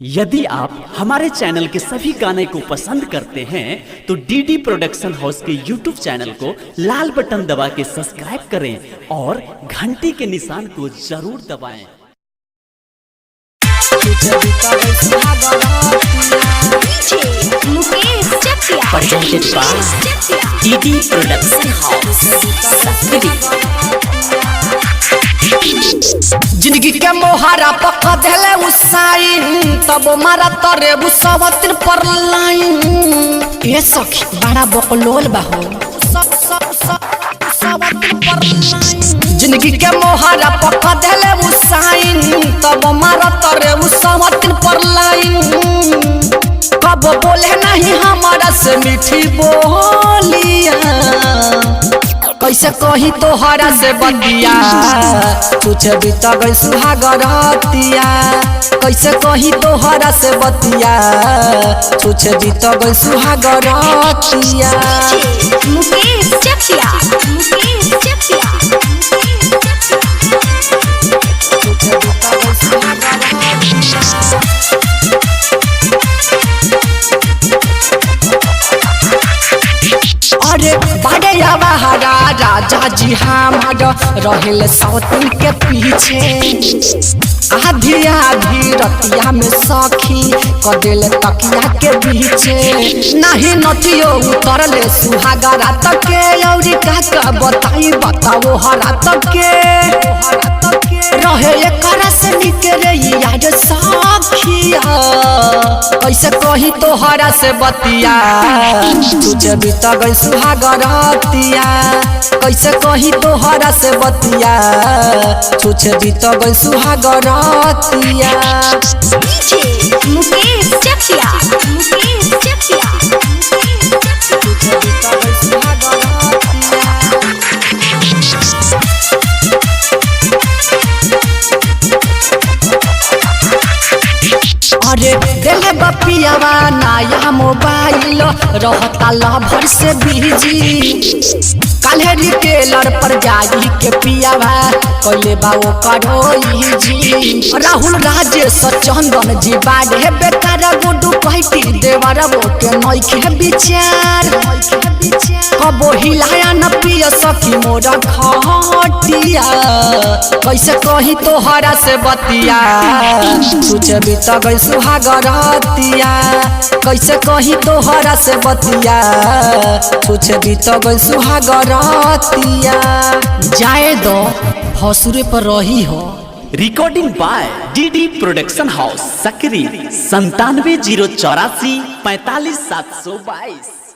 यदि आप हमारे चैनल के सभी गाने को पसंद करते हैं तो डीडी प्रोडक्शन हाउस के यूट्यूब चैनल को लाल बटन दबा के सब्सक्राइब करें और घंटी के निशान को जरूर दबाएं। Mukesh Chakia. Presented by DD production house Sakri. जिंदगी के मोहरा पका देले उसाइन, तब मारा तरे उसवतिन पर लाइन। ए सखी बड़ा बकलोल बाहो। सब सब सब उसवतिन पर लाइन। जिंदगी के मोहरा पका देले उसाइन, तब मारा तरे उसवतिन पर लाइन। कब बोले नहीं हमारा से मीठी बोलिया, कैसे कही तोहरा से बतिया, तुझे बीत गई सुहागरतिया। कैसे कही तोहरा से बतिया, तुझे बीत गई सुहागरतिया। मुकेश चकिया। मुकेश चकिया। तुझे बीत गई सुहागरतिया। अरे बड़े हरा राजा जी हमार रहेल सौतन के पीछे, आधी आधी रतिया में सखी कदेल तकिया के बीचे। नहीं नथियो उतरले सुहागा रात के, औरी का का बताई बताओ हरा तक के। रहे एकरा से निकले यार सखिया, कैसे कही तोहरा से बतिया, तुझे बीत गई सुहागरतिया। कैसे कही तोहरा से बतिया, तुझे बीत गई सुहागरतिया। मुकेश चकिया। मुकेश चकिया। तुझे बीत गई सुहागरतिया। अरे दिल बपियावा नया मोबाइल रहता लभर से बिजी, काल्हे रिटेलर पर जाई के पियावा कैले बा ओ करो जी। राहुल राजेश चंदन जी बाढ़े बेकार गुडू कहती देवर वो के नइखे विचार, कबो हिलाया न पिय सखी मोर खटिया। कैसे कही तोहरा से बतिया, तुझे बीत गई सुहागरतिया। कैसे कही तोहरा से बतिया, तुझे बीत गई सुहागरतिया। जाए दो हसुरे पर रही हो। Recording by DD production house Sakri 97 084 45 722।